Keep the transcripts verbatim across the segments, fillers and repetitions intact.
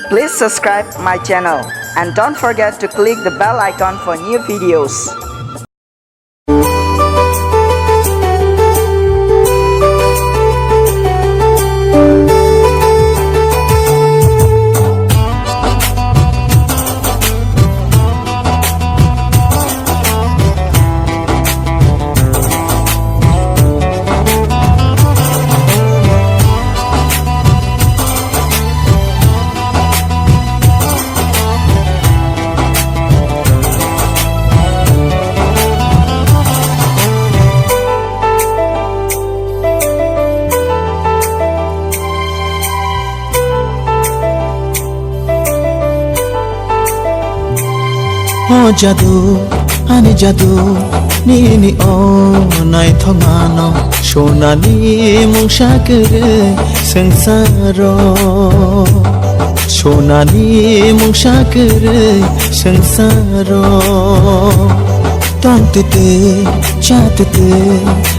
Please subscribe my channel and don't forget to click the bell icon for new videos. O jadu, ani jadu, nini o naithokmano, sonani mungsa kwrwi swngcharo. Sonani mungsa kwrwi swngcharo. Tongtwtwi, chatwtwi,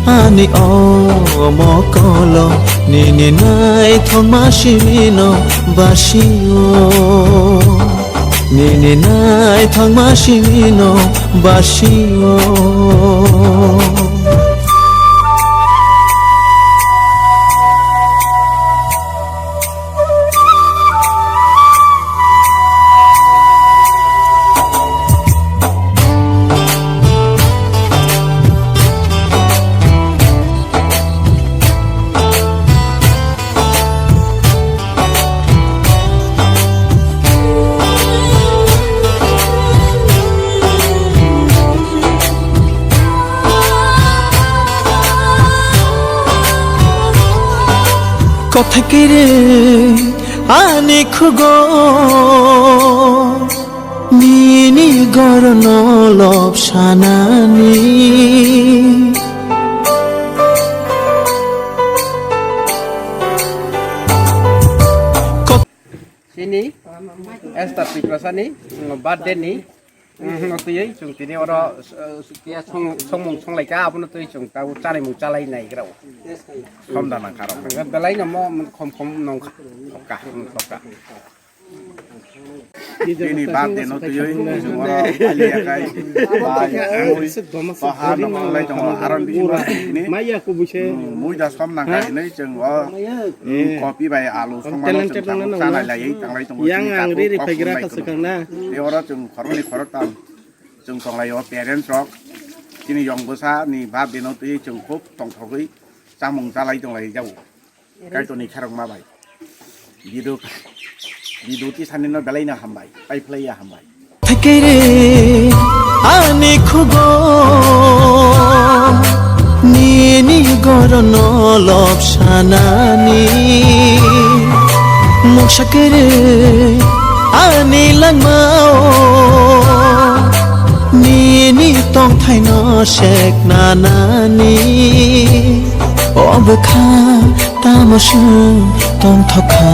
ani o mokolo, nini naithokma simino basio. Nini naithokma simino basio. Kothai kiri ani khugo, nini gorono lobsanani. Chini Esther Tiprasani birthday ni, mm, twiwi chwng tini oro, uh, song-, songmung songlaika, abono twi chwng tabuk chanaimung chalai naigra o. Somda nangkha rok. Belai no mo khom khom nongkha. Thokka, thokka. Bini birthday no twiwi chwng oro paliya khai. Bai, mui, toha no manglai tongo, aro bini birthday ni. Maya ko buise. Mm, mui da som nangkha hinwi chwng o. Mm, kopi bai alu songmano chwng tabuk chanai laiwi tanglai tongo. Yang ang ri ri phagira kha swkang na. Tei oro chwng khoroknwi khoroktham chwng tonglai o parents rok. Chini yong bwsa ni birthday no twiwi chwng khub tongthogwi chamung chalai tonglai jago. Kaitorni kharokma bai. Bidu, bidu tisani no belai no hambai. Pai phlai ya hambai. Thekere ani khugo nini gorono lobsanani. Mungsa kere ani langmao nini tongthaino seknanani. O bwkha tamo chwng tongthokha.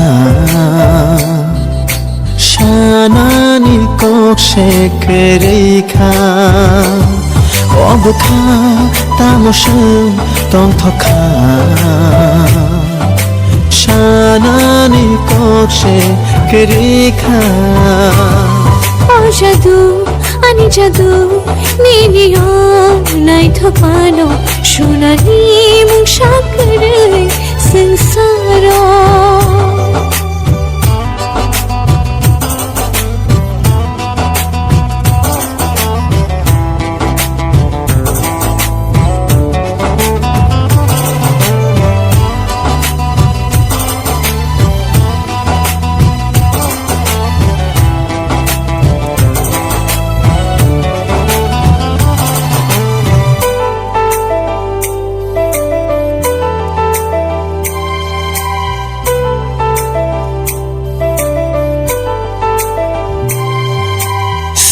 Sanani kok se kwrwi kha. O bwkha tamo chwng tongthokha. Sanani kok se kwrwi kha. O jadu, ani jadu, nini o naithokmano, sonani mungsa kwrwi swngcharo.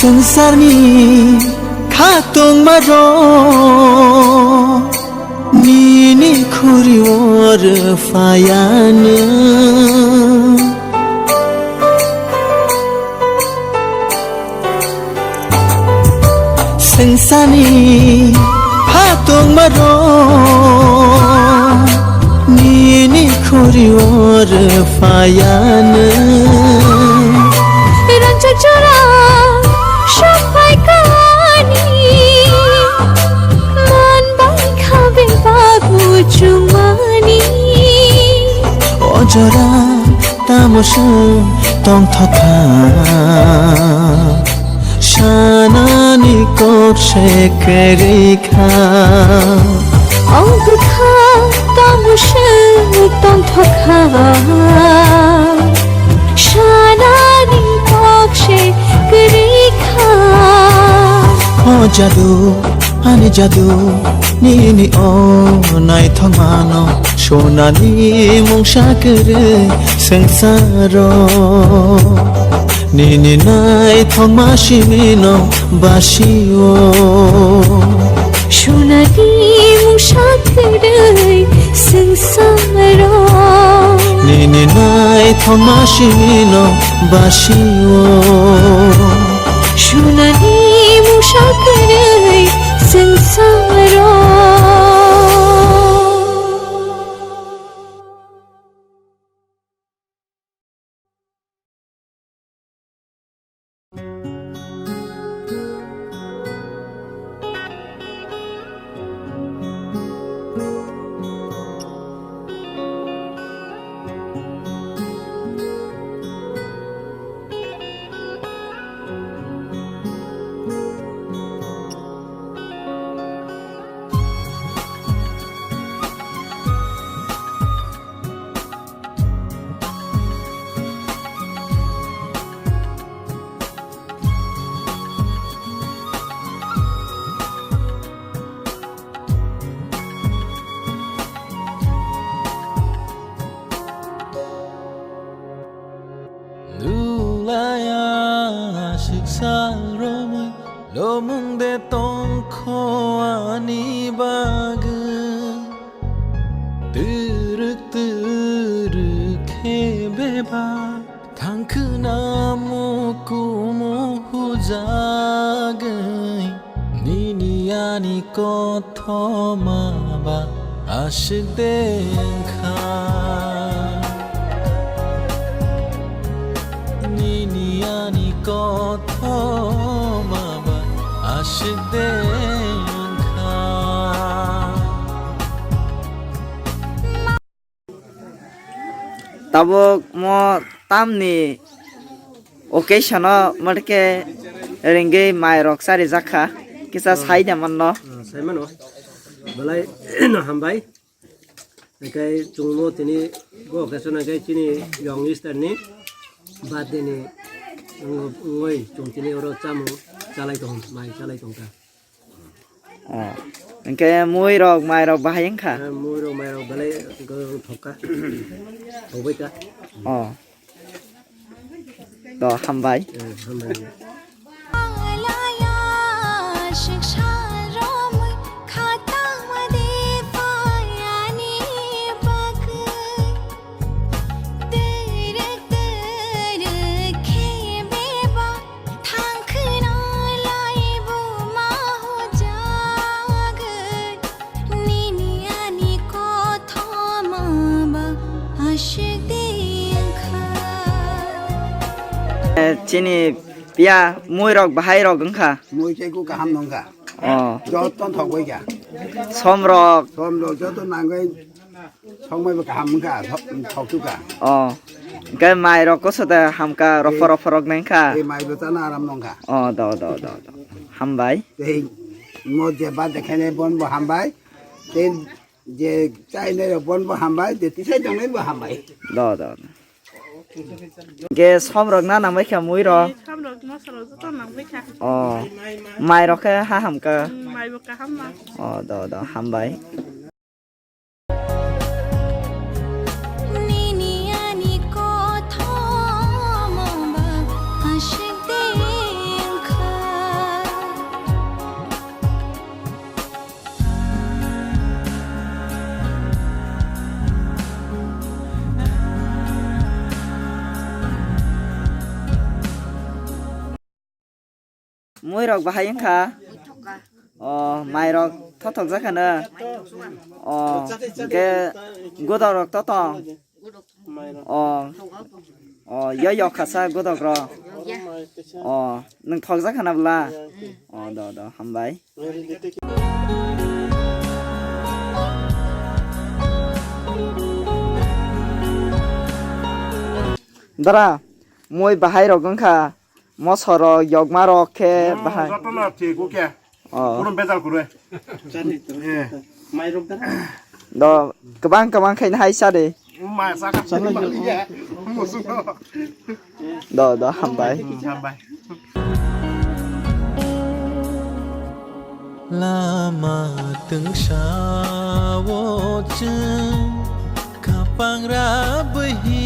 Swngcharni khatungmarok nini khuri-o rwphaianw. Swngcharni khatungmarok nini khuri-o rwphaianw. Tongthokha, sanani kok se kwrwi kha. O bwkha tamo se tongthokha, sanani kok se kwrwi kha. O jadu, ani jadu, nini o naithokmano. Sonani mungsa kwrwi swngcharo, nini naithokma simino basio. Sonani mungsa kwrwi swngcharo, nini naithokma simino basio. Sonani mungsa kwrwi swngcharo. Nulaya siksa romwi lomung de tongkho ani bagwi. Twrwk twrwk khe bebak thangkhwna mukumu hujagwi. Nini ani kothoma ba aswk de wngkha. Nini ani kothoma ba aswk de wngkha. Tabuk mo tamni occasion o motke ringwi mai rok chari jakha, kisa sai da manno. Ah, sai mano. Belai no hambai. Hingke chwngno tini bo occasion hingke chini young star ni birthday ni wngwi chwng tini oro chamung chalai tong, mai chalai tongkha. Oh. Hingke mui rok, mai rok bahai wngkha? Eh, mui rok, mai rok belai wngkha. Thokbai kha. Oh. To, hambai. Eh, hambai. Eh, chini piya mui rok bahai rok wngkha. Mui tei ku kaham nongkha. Oh. Joto thokbai kha. Som rok. Som rok joto nangwi songmai bo kaham wngkha, thok-, thoktukha. Oh. Hingke mai rok koso da hamka, rophor rophor rok nengkha. Ei mai bo chana aram nongkha. Oh, do, do, do, do. Hambai. Tei mo je ba dekhene bon bo hambai. Tei je chainai rok bon bo hambai, je tisai tongnai bo hambai. Do, do, do. Ge som rok na nangbai kha mui rok? Som rok, moso rok joto nangbai kha. Oh. Mai rok khe ha hamka? Mm, mai bo kaham ma. Oh, do, do, hambai. Nini ani kothoma ba aswk de wngkha. Mui rok bahai wngkha? Mui thokha. O, mai rok thothok jakha na? Mai thokha. O, hingke godok rok to tong? Godok. O. Thokha. O, yo yo khasa godok rok. Ya. O, nwng thok jakha na bwla? Mm. O, do, do, hambai. Dara, mui bahai rok wngkha, moso rok, yokma rok khe bahai. Jotono thik, okay. Oh. Kuno bejal kurwe. Eh. Do, kwbang kwbang khaina hai sa de. Ma sa ka. Musugo. Do, do, hambai. Hmm, hambai. Lama tungsao chwng khapangra bwhi.